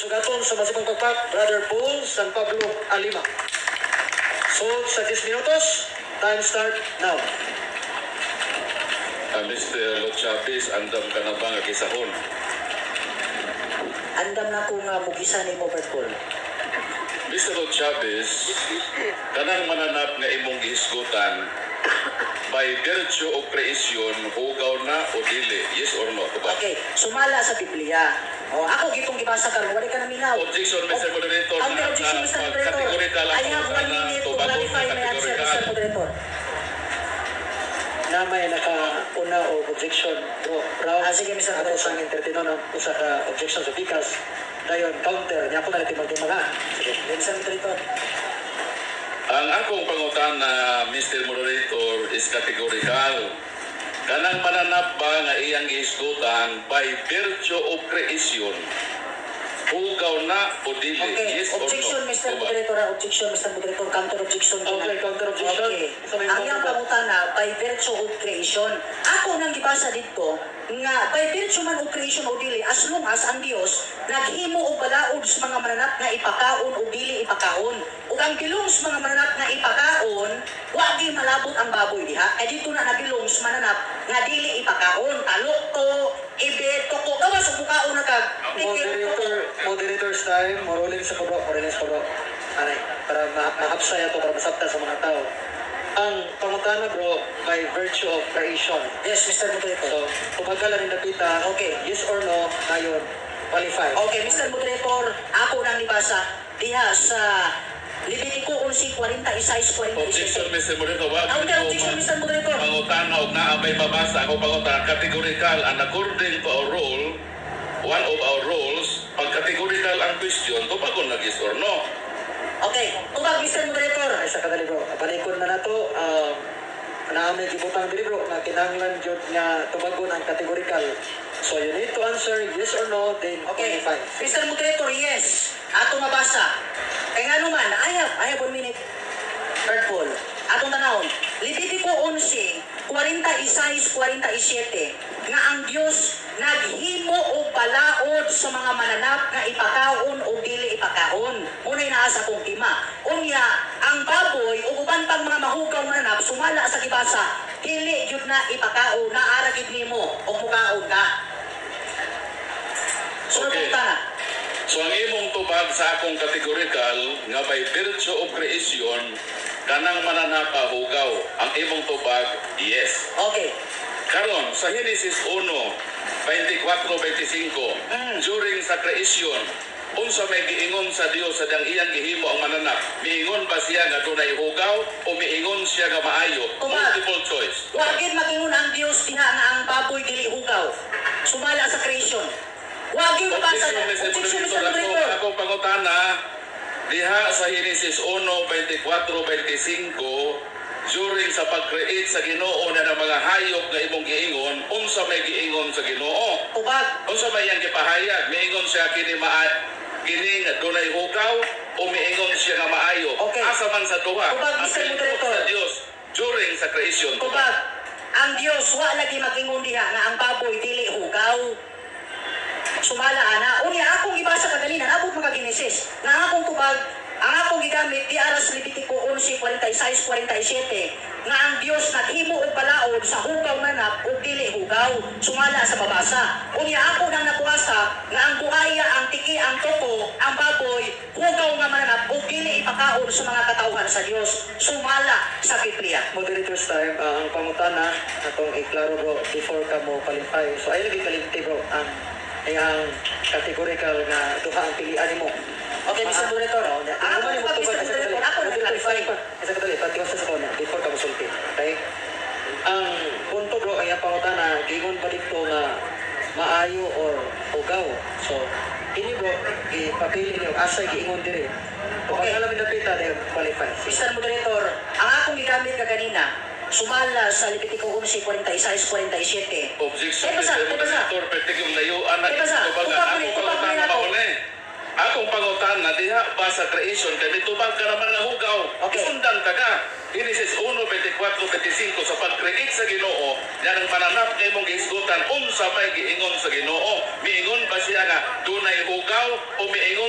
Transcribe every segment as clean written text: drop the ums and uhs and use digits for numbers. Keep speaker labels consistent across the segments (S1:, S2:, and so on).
S1: Sugaton sa masipang pagpak, Brother Paul San Pablo Alima. So, sa 10 minutos, time start now.
S2: Mr. Lochabis, andam ka na ba nga gisahon?
S3: Andam na ko nga mugisa nimo, Brad Paul.
S2: Mr. Lochabis, kanang mananap nga imong gihisgutan, by virtue of creation, hugaw na o dili? Yes or no? Diba?
S3: Okay, sumala sa Biblia. O, ako gitong gibasa karon, wala ka naminaw.
S2: Objection, Mr. Moderator.
S3: Counter objection, Mr. Moderator.
S2: Categorical ang
S3: I have one
S2: pangutana,
S3: minute to
S2: tubagon
S3: clarify
S2: na
S3: my answer, Mr.
S2: categorical.
S3: Moderator.
S1: Na may nakauna og objection, bro. Round.
S3: Ah, sige, Mr.
S1: Ato
S3: Moderator.
S1: sang entertaino ng usa ka objection sa pikas. Dayon counter niya ako na timag-timag ha. Sige.
S3: Mr. Moderator.
S2: Ang akong pangutana, Mr. Moderator, is categorical. Kanang mananap ba nga iyang gihisgutan, by virtue of creation, hugaw na o dili?
S3: Okay,
S2: Yes or
S3: objection,
S2: no?
S3: Mr.
S2: Diba?
S3: Moderator, ah, objection, Mr. Moderator, counter objection ko na.
S1: Okay, counter objection.
S3: Okay.
S1: Sa may
S3: Ang iyang
S1: counter ba?
S3: pangutana, by virtue of creation. Ako nang gibasa dito, nga by virtue man of creation o dili, as long as ang Dios naghimo og balaod sa mga mananap nga ipakaon o dili ipakaon. Ug ang bilong sa mga mananap nga ipakaon, wa gi malabot ang baboy diha. Kay dito na nabilong sa mananap nga dili ipakaon. Talukto, ibet, tuko, gawas ug mukaon na kag.
S1: Moderator, moderator's time, mo-ruling sa ko, bro, mo-ruling sa ko, bro. Anay, para mahapsay ato, para masabta sa mga tao. Ang pangutana, bro, by virtue of creation.
S3: Yes, Mr. Moderator.
S1: So, tubagal rin napita, yes or no, dayon, qualify.
S3: Okay, Mr. Moderator, ako nang nibasa diha sa Levitico 11:46
S2: Objection,
S3: 47.
S2: Mr. Moderator. Wa
S3: Counter objection, Mr. Moderator.
S2: Pangutana og naa bay mabasa ako pangutana categorical, and according to our rule, one of our rules, pag categorical ang question, tubagon na yes or no.
S3: Okay, tubag, Mr. Moderator.
S1: Ay, sa kadali, bro, balikon na nato, naa may gibutang diri, bro, nga kinahanglan jud nga tubagon ang categorical. So you need to answer yes or no, then
S3: Okay,
S1: qualify.
S3: Mr. Moderator, yes. Ato mabasa. Kay nga naman, I have one minute. Third poll. Atong tanawon, Levitico 11, 46, 47, nga ang Dios naghimo og balaod sa mga mananap nga ipakaon o dili ipakaon. Unay naa sa akong tima. Unya, ang baboy ug uban pang mga mahugaw mananap sumala sa gibasa, dili gyud na ipakaon, naara gyud nimo og mukaon ka. So, na.
S2: So ang imong tubag sa akong categorical nga by virtue of creation, kanang mananapa hugaw. Ang imong tubag, yes.
S3: Okay.
S2: Karon sa Genesis 1, 24-25, during sa creation, unsa may giingon sa Dios sa dang iyang gihimo ang mananap? Miingon ba siya nga dunay hugaw o miingon siya nga maayo?
S3: Tubag.
S2: Multiple choice.
S3: Wa gid magingon ang Dios diha nga ang baboy dili hugaw. Sumala sa creation. Wa gid mabasa
S2: Objection,
S3: na.
S2: Mr.
S3: Objection, Mr.
S2: Moderator. Ako,
S3: Moderator.
S2: akong pangutana, diha sa Genesis 1, 24, 25, during sa pag-create sa Ginoo na ng mga hayop nga imong giingon, unsa may giingon sa Ginoo?
S3: Tubag.
S2: Unsa may iyang gipahayag? Miingon siya kini maa kini nga dunay hugaw o miingon siya nga maayo? Asa man sa duha?
S3: Tubag,
S2: Ang
S3: Mr.
S2: pinuot
S3: Moderator.
S2: sa Dios during sa creation.
S3: Tubag. Ang Dios wa lagi magingon diha nga ang baboy dili hugaw. Sumala ana. Unya akong gibasa kaganina, abot mga Genesis. Nga ang akong tubag, ang akong gigamit di aras Levitico 11:46 47 nga ang Dios naghimo og balaod sa hugaw mananap ug dili hugaw sumala sa mabasa. Unya ako nang nabuasa nga ang buhaya, ang tiki, ang toko, ang baboy, hugaw nga mananap ug dili ipakaon sa mga katawhan sa Dios sumala sa Biblia.
S1: Moderator's time, ang pangutana atong iklaro, bro, before ka mo qualify. So ay lagi kalimti, bro, ang iyang categorical nga duha ang pilian nimo.
S3: Okay, Mr. Moderator.
S1: Oh,
S3: Ang akong tubag, Mr. Moderator, ako nang clarify.
S1: Isa kadali, patiwas sa kona before ka mosulti. Okay? Ang punto, bro, ay ang pangutana, giingon ba dito nga maayo or hugaw? So, ini, bro, ipapili niyo asa giingon diri. Kung alam ni dapita, then qualify. Sige.
S3: Mr. Moderator, ang akong gigamit kaganina, sumala sa Levitico 11:46 47.
S2: Objection,
S3: Eh, basa,
S2: Mr.
S3: eh, basa.
S2: Moderator, pwede kong layuan na
S3: Eh, basa.
S2: tubagan.
S3: Tubag
S2: Akong
S3: ni, tubag ni
S2: pangutana
S3: nato.
S2: mauna eh. Akong pangutana, diha ba sa creation, kay mitubag ka naman nga hugaw. Sundan ka ka. Genesis 1, 24, 25, sa pag-create sa Ginoo, yan ang pananap nga imong gihisgutan, unsa may giingon sa Ginoo? Miingon ba siya nga dunay hugaw o miingon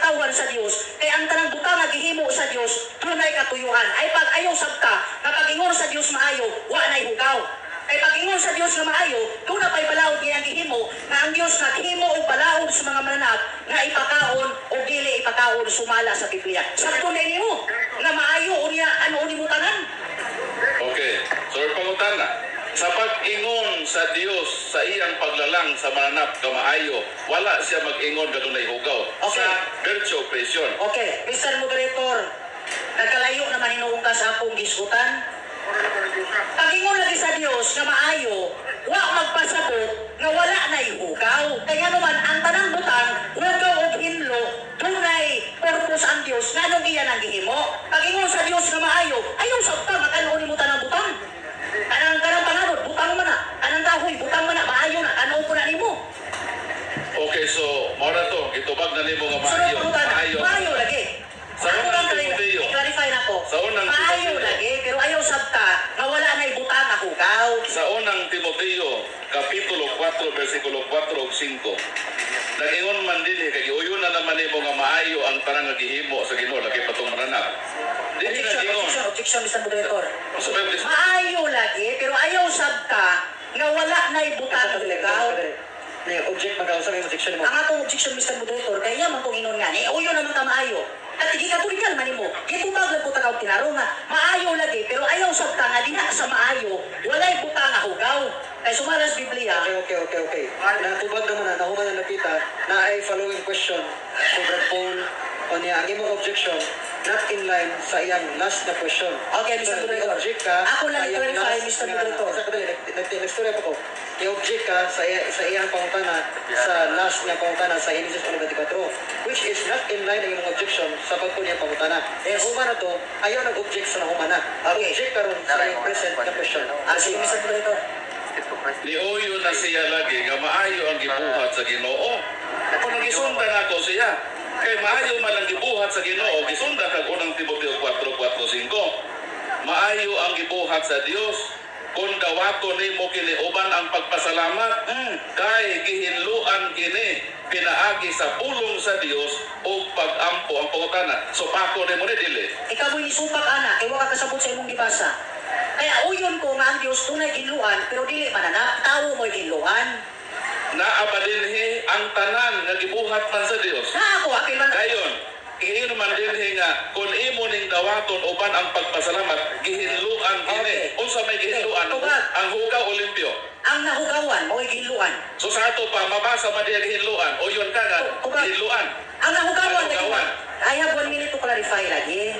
S3: katawhan sa Dios, kay ang tanang butang nga gihimo sa Dios dunay katuyuan. Ay pag ayaw sabta nga pag-ingon sa Dios maayo, wa nay hugaw. Kay pag-ingon sa Dios nga maayo, duna pay balaod iyang gihimo nga ang Dios naghimo og balaod sa mga mananap nga ipakaon o dili ipakaon sumala sa Biblia. Sabton na nimo nga maayo unya ano nimo tanan.
S2: Okay. So, pangutana. Sa pag-ingon sa Dios sa iyang paglalang sa mananap kamaayo, wala siya mag-ingon kadunay hugaw.
S3: Okay.
S2: Sa virtue of creation.
S3: Okay, Mr. Moderator, nagkalayo naman hinuong ka sa akong gisgutan. Pag-ingon lagi sa Dios nga maayo, wa magpasabot nga wala na hugaw. Kaya naman ang tanang butang, hugaw og hinlo, dunay purpose ang Dios nganong iya nang gihimo. Pag-ingon sa Dios nga maayo, ayaw sabta nga nimo tanang butang. Kanang kanang panganod, butang man na. Kanang kahoy, butang man na, maayo na, ano ko na nimo.
S2: Okay, so mao na to, gitubag na nimo nga
S3: Sunod
S2: maayo.
S3: pangutana,
S2: Maayo.
S3: maayo lagi.
S2: Sa
S3: Ako
S2: unang
S3: lang
S2: Timoteo.
S3: I-clarify na ko.
S2: Sa unang
S3: Maayo
S2: Timoteo.
S3: lagi, pero ayaw sabta nga wala na'y butang nga hugaw.
S2: Sa unang Timoteo, Kapitulo 4, versikulo 4 ug 5. Nag-ingon man dinhi kay giuyon na naman nimo nga maayo ang tanan nga gihimo sa Ginoo lagi patong mananap. Dinhi
S3: Objection,
S2: nag-ingon.
S3: objection, objection, Mr. Moderator.
S2: Sa Bible,
S3: Maayo lagi, pero ayaw sabta nga wala na'y butang nga hugaw.
S1: Ni object magkausa may objection mo.
S3: Ang atong objection, Mr. Moderator, kaya man kong ingon nga ni, uyo naman ka maayo. At gikatorical man nimo, gitubag lang po tagaw tinaro nga, maayo lagi, pero ayaw sabta nga diha sa maayo, walay butang nga hugaw. Kay sumala sa Biblia,
S1: Okay. Natubag naman na, nahuman na napita, na ay following question si Brad Paul o niya, ang imong objection not in line sa iyang last na question.
S3: Okay, Mr.
S1: So,
S3: Moderator.
S1: i-object ka
S3: Ako lang
S1: sa iyang
S3: i-clarify,
S1: last
S3: Mr.
S1: nga-
S3: Moderator.
S1: Sa kadali, nag-istorya pa ko. I-object ka sa iyang pangutana sa last nga pangutana sa Genesis 1:24, which is not in line ang imong objection sa pagko niya pangutana.
S3: Yes.
S1: Nahuman na to, ayaw nag-object sa nahuman na.
S3: Okay.
S1: Object karon sa iyang present na question.
S3: Ah, sige, Mr. Moderator.
S2: Niuyo na siya lagi nga maayo ang gibuhat sa Ginoo. Kung gisundan ako siya, kay maayo man ang gibuhat sa Ginoo, gisundan kag unang Timoteo 4:4-5. Maayo ang gibuhat sa Dios kung dawaton nimo kini uban ang pagpasalamat, kay gihinluan kini pinaagi sa pulong sa Dios ug pag-ampo. Ang pangutana, so pako nimo ni dili?
S3: Ikaw mo'y nisupak ana, kay wa ka kasabot sa imong gibasa. Kaya uyon ko nga ang Dios dunay ginluan, pero dili mananap, tawo mo'y ginluan.
S2: Naa ba dinhi ang tanan nga gibuhat man sa Dios?
S3: Na ako, apil man.
S2: Dayon, iyon man dinhi nga kung imo ning dawaton uban ang pagpasalamat, gihinluan kini.
S3: Okay.
S2: Unsa may gihinluan?
S3: Okay, tubag.
S2: Ang hugaw o limpyo?
S3: Ang nahugawan, mo'y ginluan.
S2: So sa ato pa mabasa man diya gihinluan o yun ka nga
S3: Tubag.
S2: gihinluan.
S3: Ang nahugawan lagi.
S2: Nahugawan.
S3: I have 1 minute to clarify lagi.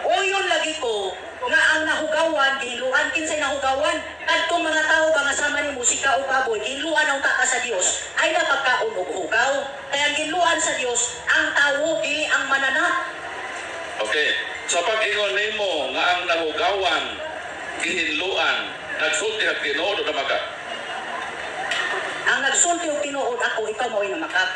S3: Uyon lagi ko nga ang nahugawan, gihinluan, kinsay nahugawan? Kadtong mga tao ba nga sama ni musika o baboy, gihinluan ang taka sa Dios, ay napagkaon og hugaw. Kaya ang ginluan sa Dios, ang tawo, dili ang mananap.
S2: Okay. Sa pag-ingon nimo nga ang nahugawan gihinluan, nagsulti ang tinuod o namakak?
S3: Ang nagsulti og tinuod ako, ikaw mo'y namakak.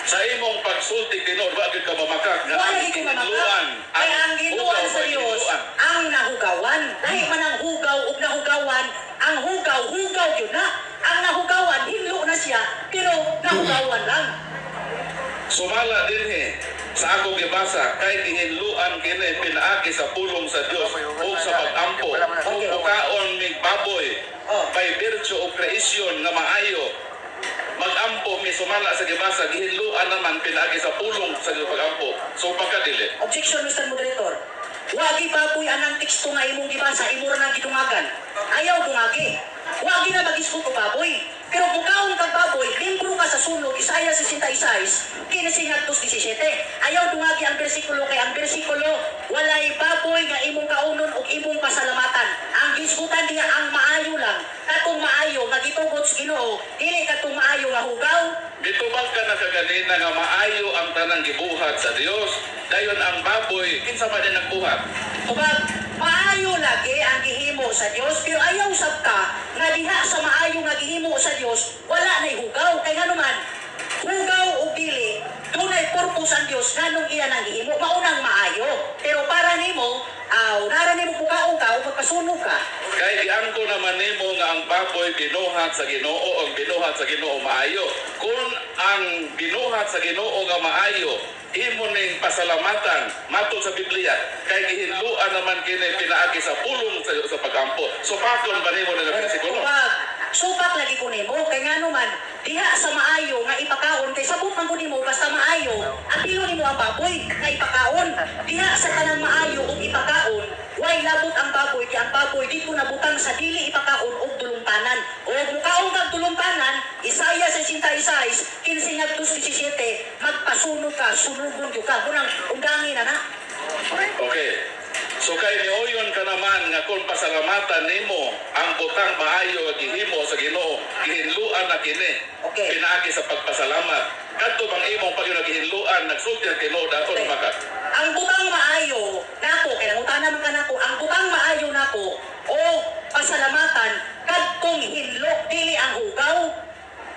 S2: Sa imong pagsulti tinuod, wa gyud ka mamakak nga
S3: Wala
S2: ang
S3: lagi ko mamakak.
S2: gihinluan,
S3: Kaya ang ginluan
S2: hugaw
S3: sa
S2: may
S3: Dios,
S2: gihinluan.
S3: ang nahugawan. Lahi man ang hugaw ug nahugawan, ang hugaw, hugaw yun na. Ang nahugawan, hinlo na siya, pero nahugawan lang.
S2: Sumala dinhi sa akong gibasa kay gihinluan kini pinaagi sa pulong sa Dios ug sa pag-ampo. Kung mukaon mig baboy by virtue of creation nga maayo, mag-ampo mi sumala sa gibasa gihinluan naman pinaagi sa pulong sa Dios pag-ampo. So pagkadili.
S3: Objection, Mr. Moderator. Wagi baboy anang teksto nga imong gibasa, imo ra nang gidungagan. Ayaw dungagi. Wagi na mag-iskot og baboy. Pero bukaon kag baboy, limbro ka sa sulog, Isaiah 66, 15:17. Ayaw dungagi ang bersikulo kay ang bersikulo, walay baboy nga imong kaunon ug imong pasalamatan. Ang gisgutan diha ang maayo lang. Katong maayo nga gitugot sa Ginoo, dili katong maayo nga hugaw.
S2: Gitubag ka na kaganina nga maayo ang tanang gibuhat sa Dios. Dayon ang baboy, kinsa man din nagbuhat?
S3: Tubag, maayo lagi ang gihimo sa Dios, pero ayaw sab ka nga diha sa maayo nga gihimo sa Dios, wala na'y hugaw. Kay nganuman, hugaw o dili, dunay purpose ang Dios nganong iya nang gihimo, maunang maayo. Pero para nimo, aw, nara nimo bukaon ka o magpasunog ka.
S2: Kay giangko naman nimo nga ang baboy binuhat sa Ginoo, ang binuhat sa Ginoo maayo. Kung ang binuhat sa Ginoo nga maayo, Imo ning pasalamatan matod sa Biblia kay gihinluan naman kini pinaagi sa pulong sa pagampo. So pakon ba nimo na bersikulo?
S3: Tubag, supak lagi ko nimo kay ngano man diha sa maayo nga ipakaon, kay sabot man ko nimo basta maayo, apilo nimo ang baboy nga ipakaon. Diha sa tanang maayo ug ipakaon, way labot ang baboy, kay ang baboy dito nabutang sa dili ipakaon og dulungkanan. O mukaon kag dulungkanan, Isaiah 66, 15 ngadto 17, magpasunog ka, sunugon gyud ka. Kunang undangi na na.
S2: Okay. So kay nioyon ka naman nga kung pasalamatan nimo ang butang maayo nga gihimo sa Ginoo, gihinluan na kini. Pinaagi sa pagpasalamat. Kadto bang imong pag gihinluan, nagsulti ang tinuod ato okay. Maka.
S3: Ang butang maayo nako, kay nangutana man ka nako, ang butang maayo nako o pasalamatan kadtong hinlo, dili ang hugaw.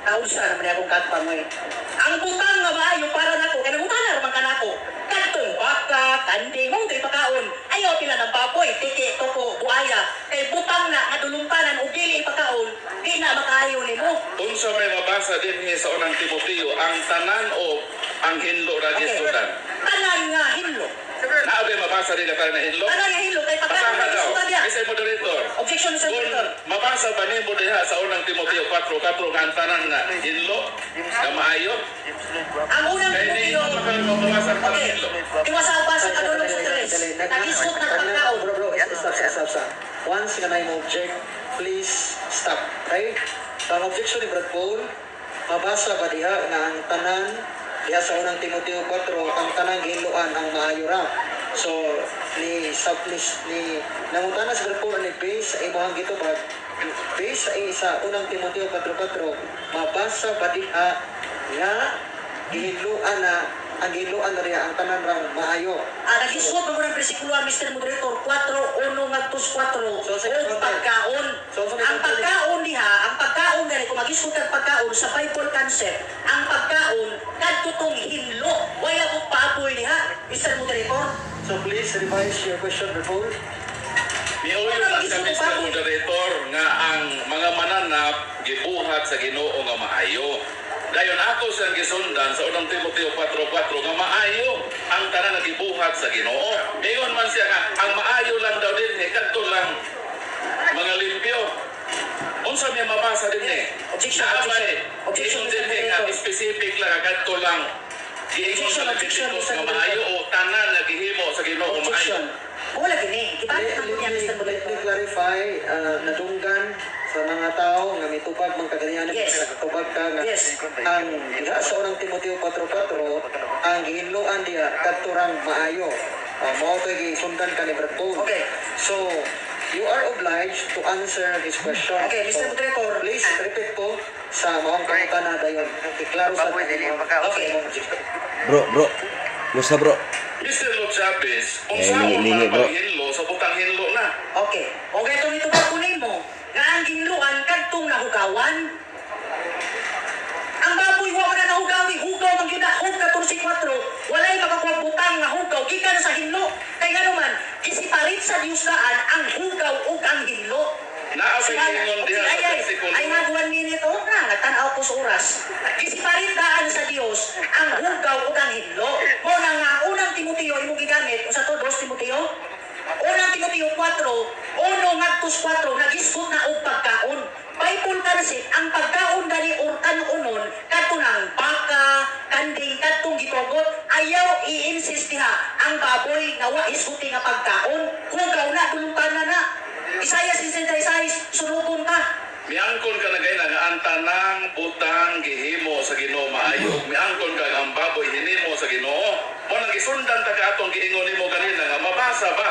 S3: Kaunsa naman akong katpang eh. Ang butang nga maayo para nako, kay nangutana man ka nako, kadtong baka, kanding, mo ito ipakaon. Ayaw pila ng baboy, tiki, toko, buaya. Kay butang na nga dulungkanan o dili ipakaon, di na makaayo nimo.
S2: Unsa may mabasa dinhi sa Unang Timoteo, ang tanan o ang hinlo ra gisudan?
S3: Tanan nga hinlo.
S2: Naa bay mabasa din na tanan nga hinlo?
S3: Tanan nga hinlo kay pagkaon
S2: Basaha
S3: na
S2: daw.
S3: isutan diya.
S2: Mr. Moderator.
S3: Objection, Mr.
S2: Kung
S3: Moderator.
S2: mabasa ba nimo diha sa Unang Timoteo 4:4 nga ang tanan nga hinlo nga maayo?
S3: Ang Unang
S2: Kay di
S3: Timoteo.
S2: mo mabasa ang tanan hinlo.
S3: Tiwasa basa kadulong sa tres. Nagisgot ng pagkaon.
S1: Bro, bro, stop, stop, stop, stop. Once nga na mo object, please stop. Okay? So, ang objection ni Brad Paul, mabasa ba diha nga ang tanan diha sa Unang Timoteo 4, ang tanang gihinluan ang maayo ra? So, ni sub ni nangutana si Brad Paul ni base sa imong gitubag, base sa Unang Timoteo 4:4, mabasa ba diha nga gihinluan na ang gihinluan na riya ang tanan rang maayo?
S3: Ah, nagisgot mo ng bersikulo, Mr. Moderator, 4:1 ngadto 4.
S1: So, sa
S3: Og pagkaon.
S1: So,
S3: Ang pagkaon diha, ang pagkaon gani kung magisgot kag pagkaon sa Bible concept, ang pagkaon kadto tong hinlo. Wala mo baboy diha, Mr. Moderator.
S1: So please revise your question, Brad Paul.
S2: Miuyon lang sa Mr. Moderator nga ang mga mananap gibuhat sa Ginoo nga maayo. Dayon ako siyang gisundan sa Unang Timoteo 4:4 nga maayo ang tanan nga gibuhat sa Ginoo. Ingon man siya nga ang maayo lang daw din kadto lang mga limpyo. Unsa may mabasa din eh?
S3: Objection,
S2: Naa ba
S3: objection.
S2: eh?
S3: Objection,
S2: Ingon
S3: Mr.
S2: din eh nga
S3: Moderator.
S2: specific lang kadto lang giingon
S3: Objection,
S2: sa
S3: objection,
S2: Leviticus
S3: Mr.
S2: nga maayo o tanan nga gihimo sa Ginoo maayo.
S3: Objection. Wala gini. Gibati
S1: Let,
S3: man
S1: let
S3: niya,
S1: me,
S3: Mr.
S1: let me
S3: Moderator.
S1: clarify, nadunggan sa mga tao nga mitubag man kaganihan, tubag ka nga ang diha sa Unang Timoteo 4:4, ang gihinloan diha kadturang maayo. Mao to'y gisundan ka ni Brad Paul. So you are obliged to answer his question.
S3: Okay, Mr.
S1: So,
S3: Moderator.
S1: please repeat po sa maong pangutana dayon. Iklaro sa
S4: Baboy, dili pagkaon.
S5: Bro, bro. Musta, bro?
S2: Mr. Lo Chavez, kung
S5: Eh,
S2: saan
S5: lingi-lingi,
S2: man
S5: bro.
S2: paghilo sa butang hinlo na.
S3: Okay. Okay, itong itubag ko nimo nga ang ginluan kadtong nahugawan. Ang baboy wa man na nahugawi, hugaw man gyud na hug 14:4. Walay makakuha butang nga hugaw gikan sa hinlo. Kay ngano man gisiparit sa Dios daan ang hugaw ug ang hinlo.
S2: Naa sa ingon diha
S3: Ay,
S2: sa
S3: ay,
S2: bersikulo.
S3: ay, have 1 minute oh, na, nagtan-aw ko sa oras. Gisiparit daan sa Dios ang hugaw ug ang hinlo. Mo na nga ang Unang Timoteo imong gigamit, unsa to, 2 Timoteo? Unang Timoteo 4, 1 ngadto 4, nagisgot na og pagkaon. Bible concept, ang pagkaon dali or kanuonon kadto nang baka, kanding, kadtong gitugot. Ayaw i-insist diha ang baboy nga wa isguti nga pagkaon. Hugaw na, dulungkan na na. Isaiah 66, sunugon ka.
S2: Miangkon ka na gay nga ang tanang butang gihimo sa Ginoo maayo. Miangkon ka nga ang baboy hinimo sa Ginoo. Mo nang gisundan ta ka atong giingon nimo kanina nga mabasa ba?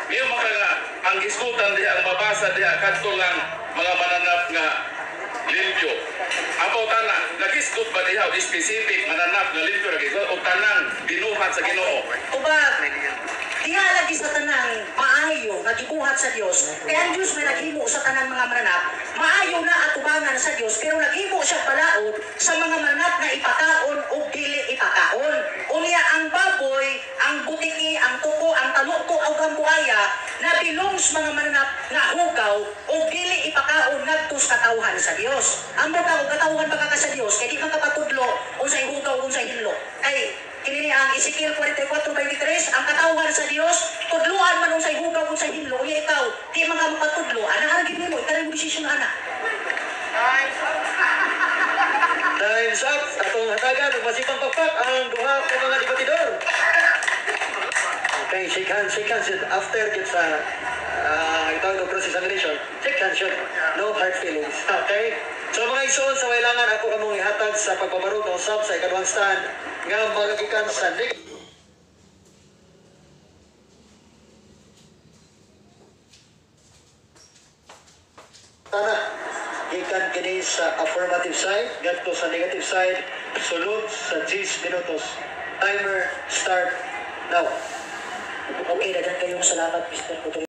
S2: Miyo man ka nga ang gisgutan diha, ang mabasa diha kadto lang mga mananap nga limpyo. Apo tana, nagisgot ba diha og specific mananap nga limpyo ra gisgot o tanang binuhat sa Ginoo?
S3: Tubag, diha lagi sa tanang maayo nga gibuhat sa Dios. Kaya ang Dios may naghimo sa tanang mga mananap, maayo na atubangan sa Dios, pero naghimo siya balaod sa mga mananap na ipakaon o dili ipakaon. Unya ang baboy, ang butiki, ang tuko, ang talukto o ang buaya na belongs mga mananap nga hugaw o dili ipakaon ngadto sa katawhan sa Dios. Ang buta og katawhan ba ka sa Dios kay di man kapatudlo unsay hugaw, unsay hinlo. Kay kini ang Ezekiel 44:23, ang katawhan sa Dios tudluan man unsay hugaw, unsay hinlo. Unya ikaw, di man ka makatudlo ana, ara gid nimo, ikaw mo desisyon ana.
S1: Time's up. Atong hatagan og masipang pakpak ang duha ka mga debatidor. Okay, shake hands, shake hands. After gid sa itawag og cross examination, shake hands yun. No hard feelings. Okay? So mga igsoon sa wailangan, ako kamong ihatag sa pagpabarog ng usab sa ikaduhang stand nga magagikan sa Nick Tana. Gikan kini sa affirmative side ngadto sa negative side, sulod sa 10 minutos. Timer start now.
S3: Okay, daghan kayong salamat, Mr. Moderator.